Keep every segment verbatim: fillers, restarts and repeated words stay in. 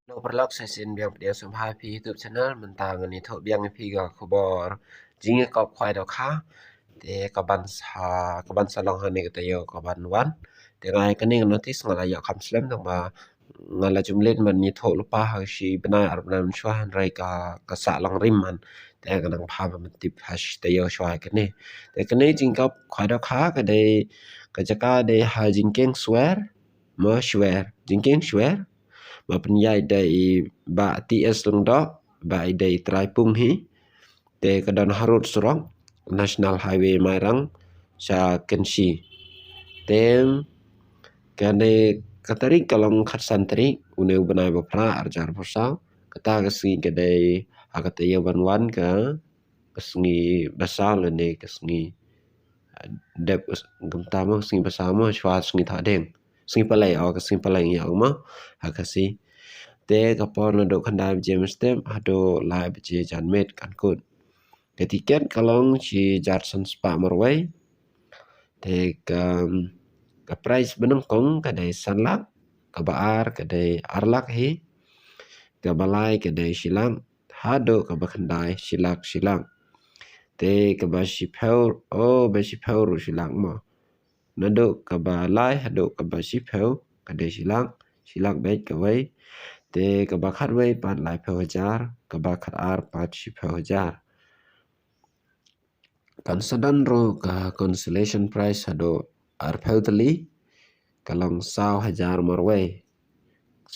Hello paralok, sa shisien biang pat ïa sngewbha ïa phi YouTube channel. Mynta ngan ïathuh biang ïa phi ka khubor jingïakop khwai dohkha. Te ka ban sa, ka ban sa long ha kane ka taïew ka ban wan. Te nga ïa kane ka notice nga la ïoh kham slem tang ba nga la jumleit ban ïathuh lypa ha shi bnai ar bnai mynshuwa, hynrei ka, ka sah long rim man. Te ka nang bha ba men tip ha shi taïew shuwa ïa kane. Te kane jingïakop khwai dohkha ka dei, ka jaka dei ha Jingkieng Shwer, mo Shwer, Jingkieng Shwer. Ba pynïaid da i Bah T S Lyngdoh, ba i dei trai pung hi. Te ka don harud surok National Highway Mairang sha Kynshi. Te kane ka tarik ka long khatsan tarik une u bnai ba phra, ar hajar arphew saw. Kata ka sngi ka dei ha ka taïew ban wan ka, ka sngi ba saw lane ka sngi, ah, dep, kumta mo, sngi ba saw mo, shuwa sngi Thohdieng. Sngi Palei, oh, ka sngi Palei ngi ong mo ha Khasi. Te ka por naduh khyndai baje mynstep haduh lai baje janmiet kan kut. Ka tiket ka long shi hajar san spah marwei. Te ka, ka price ba nyngkong ka dei san lak, kaba ar ka dei ar lak hi, kaba lai ka dei shi lak, haduh kaba khyndai shi lak shi lak. Te kaba shiphew, oh, ba shiphew ruh shi lak mo. Naduh kaba lai haduh kaba shiphew ka dei shi lak, shi lak beit kawei. Te kaba khatwei pat laiphew hajar, kaba khatar pat shiphew hajar. Kan sa don ruh ka consolation prize haduh arphew tylli, ka long saw hajar marwei.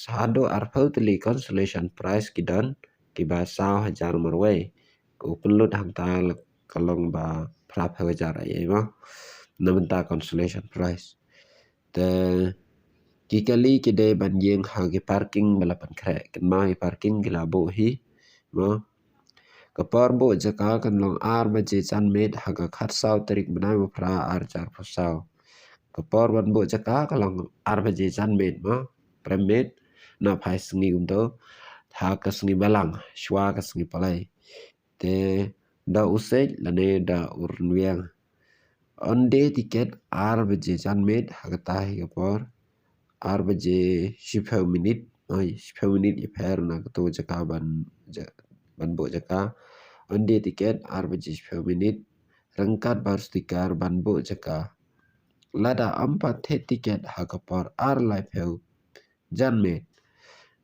Haduh arphew tylli consolation prize ki don, kiba saw hajar marwei. Ka pynlut hangta ka long ba phraphew hajar ei ei mo, na bynta consolation prize. Te ki kali ki dei ban ïeng ha ki parking ba la pynkhreh, kynmaw ki parking ki la buh hi mo. Ka por buh jaka kan long ar baje janmiet ha ka khatsaw tarik bnai ba phra, ar hajar arphew saw. Ka por ban buh jaka ka long ar baje janmiet mo, prem miet, na phai sngi kumto, ha ka sngi Balang shuwa ka sngi Palei. Te da u Seit lane da u Rynwiang. Yn die tiket ar baje janmiet ha kata hi ka por, ar baje shiphew minit, oi, shiphew minit ïapher na kato jaka ban, ja-, ban buh jaka. Yn die tiket ar baje shiphew minit, ryngkat ba sticker ban buh jaka. Lada ym pat thied tiket ha ka por ar laiphew janmiet,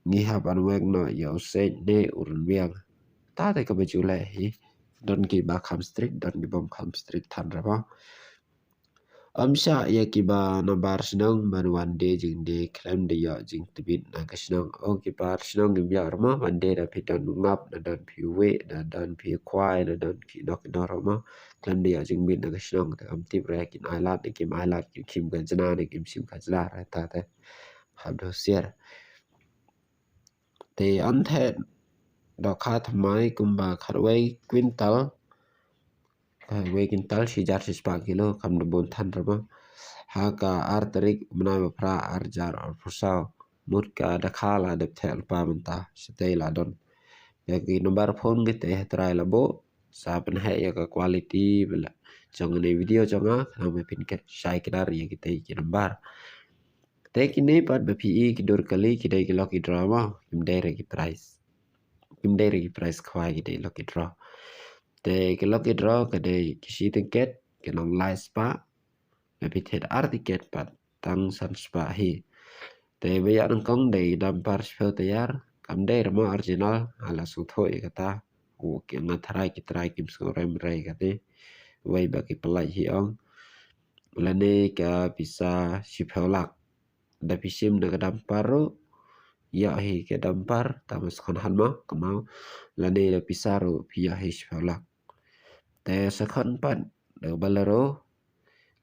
ngi hap ban weng noh ïa u Seit ne u Rynwiang. Kata te kaba ju leh hi, don kiba kham strict, don kiba ym kham strict than re mo. Ym shah ïa kiba nabar shnong ban wan die jingdie khlem da ïoh jingtbit na ka shnong. O kiba shnong ngim ïoh re mo ban die, da phi don u ngap, da don phi u wieh, da don phi u khwai, da don phi noh noh re mo, khlem da ïoh jingbit na ka shnong. Te kam tip re kin ailad ne kim ailad, kim shim khajna ne kim shim khajna re, ta te hap da husiar. Te yn thied dohkha thymmai kumba khatwei quintal, khatwei quintal shi hajar shi spah kilo, kam da bun than re mo. Ha ka ar tarik bnai ba phra, ar hajar arphew saw. Mut ka dakha la dep thied lypa mynta, shatei la don. Ïa ki number phone kitei ha trai la buh, sa pynheh ïa ka quality ba la jong kane video jong nga, khnang ba phin shai kdar ïa kitei ki number. Te kine pat ba phi i ki dur kali ki dei ki lucky draw mo, kim dei re ki prize. Kim dei re ki prize khwai, ki dei lucky draw. Te ki lucky draw ka dei ki shi tiket, ki long lai spah. Ba phi thied ar tiket pat tang san spah hi. Te ba ïa nyngkong dei dumper shiphew tyre, kam dei re mo original, nga la sngewthuh ïa kata. U ki nga tharai ki trai kim sngewrem re kata. Wei ba ki pynlait hi ong. Lane ka pisa shiphew lak. Da phi shim da ka dumper ruh, ïoh hi ka dumper, tang ba second hand mo, kynmaw. Lane da pisa ruh phi ïoh hi shiphew lak. Te second pat da ka Bolero,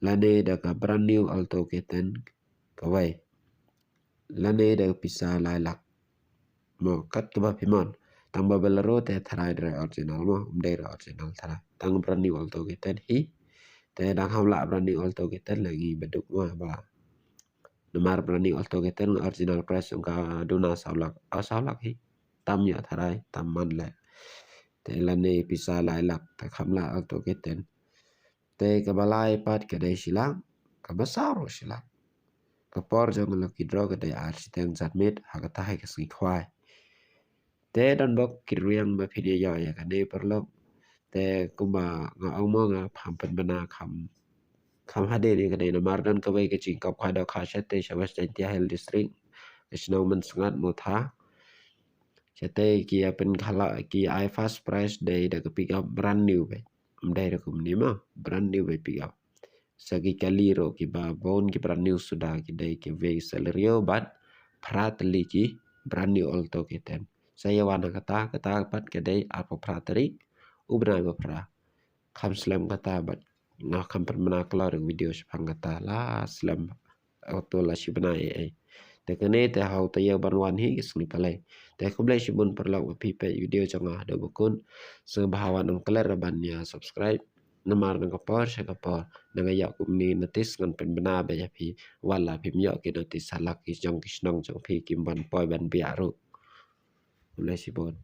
lane da ka brand new Alto K ten kawei, lane da ka pisa lai lak. Mo, kat kaba phi mon. Tang ba Bolero te tharai dei re original mo, ym dei re original tharai. Tang brand new Alto K ten hi. Te dang ham lah brand new Alto K ten lagi ba duk mo ba. Namar brand new Alto K ten original price jong ka duna saw lak. Aw saw lak hi. Tam ïa tharai, tam man leh. Te lane pisa lai lak, te kham lah Alto K ten. Te kaba lai pat ka dei shi lak, kaba saw ruh shi lak. Ka por jong ka lucky draw ka dei ar shiteng janmiet, ha kata hi ka sngi khwai. Te don bok ki riang ba phin ïoh ïa kane paralok. Te kumba nga ong mo, nga pham pynbna kham kham hadien ïa kane namar don kawei ka jingkop ka dohkha shatei sha West Jaintia Hills District, ka shnong Mynsngat Mawtha. Shatei ki ïa pynkhlaiñ, ki ai first prize dei da ka pickup brand new beit. Ym dei da kumne ma, brand new beit pickup. Sa ki kali ruh kiba bun ki brand new suda ki dei kiwei Celerio bad phra tylli ki brand new Alto K ten. Sa ïa wan ha kata, kata pat ka dei arphew phra tarik u bnai ba phra. Kham slem kata bad nga kham pynbna kloi ïa ka video shaphang kata la slem. Oto la shi bnai ei ei. Te kane te ha u taïew ban wan hi ka sngi Palei. Te khublei shibun paralok ba phi peit video jong nga haduh ba kut. Sngewbha wat nym klet ban ïa subscribe. Namar na ka por sha ka por, na nga ïoh kumne notice ngan pynbna beit ïa phi. Wat la phim ïoh ki notice ha la ki jong ki shnong jong phi kim ban poi ban biang ruh. Khublei shibun.